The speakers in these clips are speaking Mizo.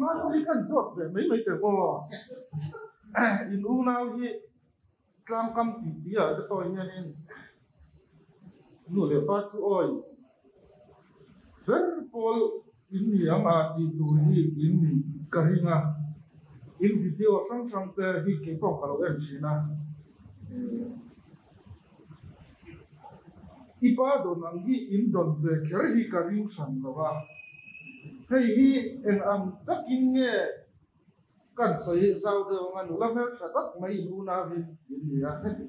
Tunlai hi kan zawt ve mai mai teh aw. In unau hi tlangkam tih tih ah te pawh hianin nu leh pa chu awi ber pawl in ni ang a tih tur hi in nih ka ring a. In video hrang hrang te hi kei pawh ka lo en thin a. I pa dawn ang hi in dawn ve kher hi ka ring hran lo a. Hei hi eng ang takin nge kan sawi zau deuh anga nula hmeltha tak mai in unauin in ni a, heti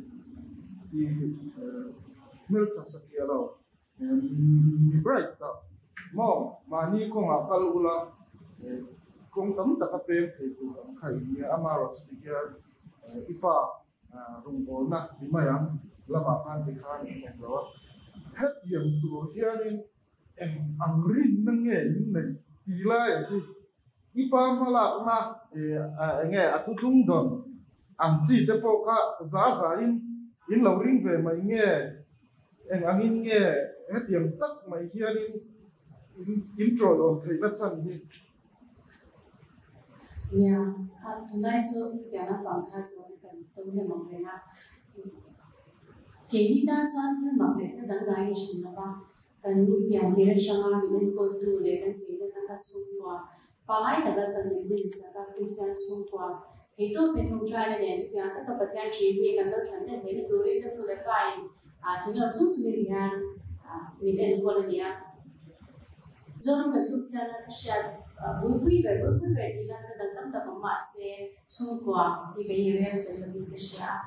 i hmeltha satliah lo mi bright tak maw mahni kawngah kal ula kawng tam taka peng thei tur ang kha in nia, amaherawhchu tihian i pa Rawngbawlna ti mai ang lamah khan ti khan in awm lo a, hetiang tur hianin eng ang rinna nge in neih tih lai ang hi i pa hmalakna eng nge a thuthlung dawn ang chi te pawh kha za zain in lo ring ve mai nge eng angin nge hetiang tak mai hianin in tawlawm theihna chhan hi. Nia, tunlai chu khitiang lampang kha sawn kan to nem ang reng a. Keini tan chuan thil mak leh thil dangdai ni hran lova kan pian tir atanga min enkawltu leh kan seilenna kha chhungkua pangai taka kan min dinsak a, Kristian chhungkua theihtawp hi thawngṭhaina nen chutiang taka Pathian ṭih mi kan lo ṭhan len theihna turin ka nu leh pa in tling lo chung chungin hian min enkawl a ni a. Zoram kan tluk chiana ka hriat bulpui ber bulpui ber tih la thil dang tam tak awm mah se chhungkua hi ka inrel fel lovin ka hria a.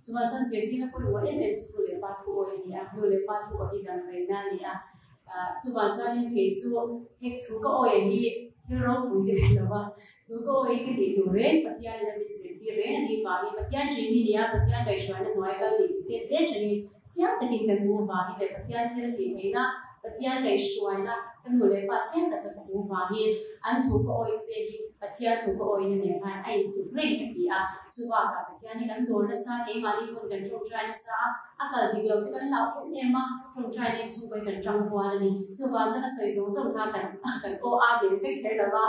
Chuvang chuan zirtirna pawimawh em em chu nu leh pa thu awi a ni a, nu leh pa thu awi hi dang reina a ni a. Chuvang chuanin kei chu hek thu ka awi hi thil ropui ka ti lo va, thu ka awi hi ka tih tur reng Pathianin a min zirtir reng a nih vangin Pathian ṭih mi nia Pathian kaihhruaina hnuai kal ni tih te te changin Chiang takin kan hmuh vangin leh Pathian thil tih theihna, Pathian kaihhruaina ka nu leh pa chiang taka ka hmuh vangin an thu ka awih te hi Pathian thu ka awihna nen khan a intuk reng ka ti a. Chubakah Pathian hi kan dawr nasa, keimahni pawn kan tawngtai nasa a, a kal dik lo te kan hlauh em em a, tawngtai nen chhung pawhin kan tang hual a ni. Chuvang chuan a sawi zawng zawng kha kan kan aw a men vek kher lo va,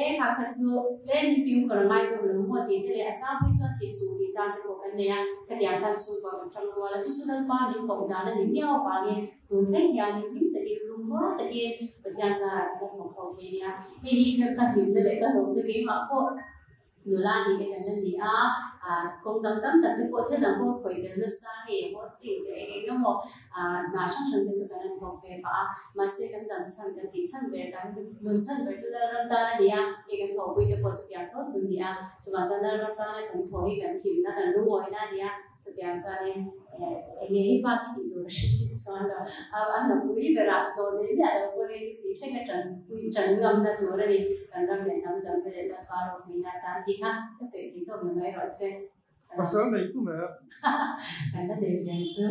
E kha kha chu tlem in fimkhur a ngai deuh lo maw tih te leh a chang pui chuan ti suh tih chang te pawh kan nei a, khatiang khan chhungkua kan tang rual a, chu chu Lalpa min koh dan a ni miau avangin tun thleng hianin hlim takin lungrual takin Pathian zarah kan la thawk ho thei a nia. Hei hi ka hlimna leh ka hlawmna keimah pawh Nula ni te kan la ni a, kawng dang tam tak te pawh thil dang pawh khawih tel nasa hei hosting te eng eng emaw hna hrang hrang te chu kan han thawk ve pah a, mahse kan dam chhan kan tih chhan ber kan nun chhan ber chu Lalram tan a ni a, hei kan thawhpui te pawh chutiang tho chu ni a, chuvang chuan Lalram tana kan thawh hi kan hlimna kan lungawina a ni a. Chutiang chuanin eng nge hei bak hi tih tur a hre thei chuan lo. A hnapui berah hlawh nei miah lo pawh hi chu tih thleng a tanpui tan ngamna tur a ni. Kan ram leh hnam dam te leh Lalpa ropuina atan tih kha ka sawi thei tawp ni mai rawh se. Pasal nei tu meh. Kan la nei ve ang chu.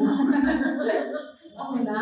A hun a.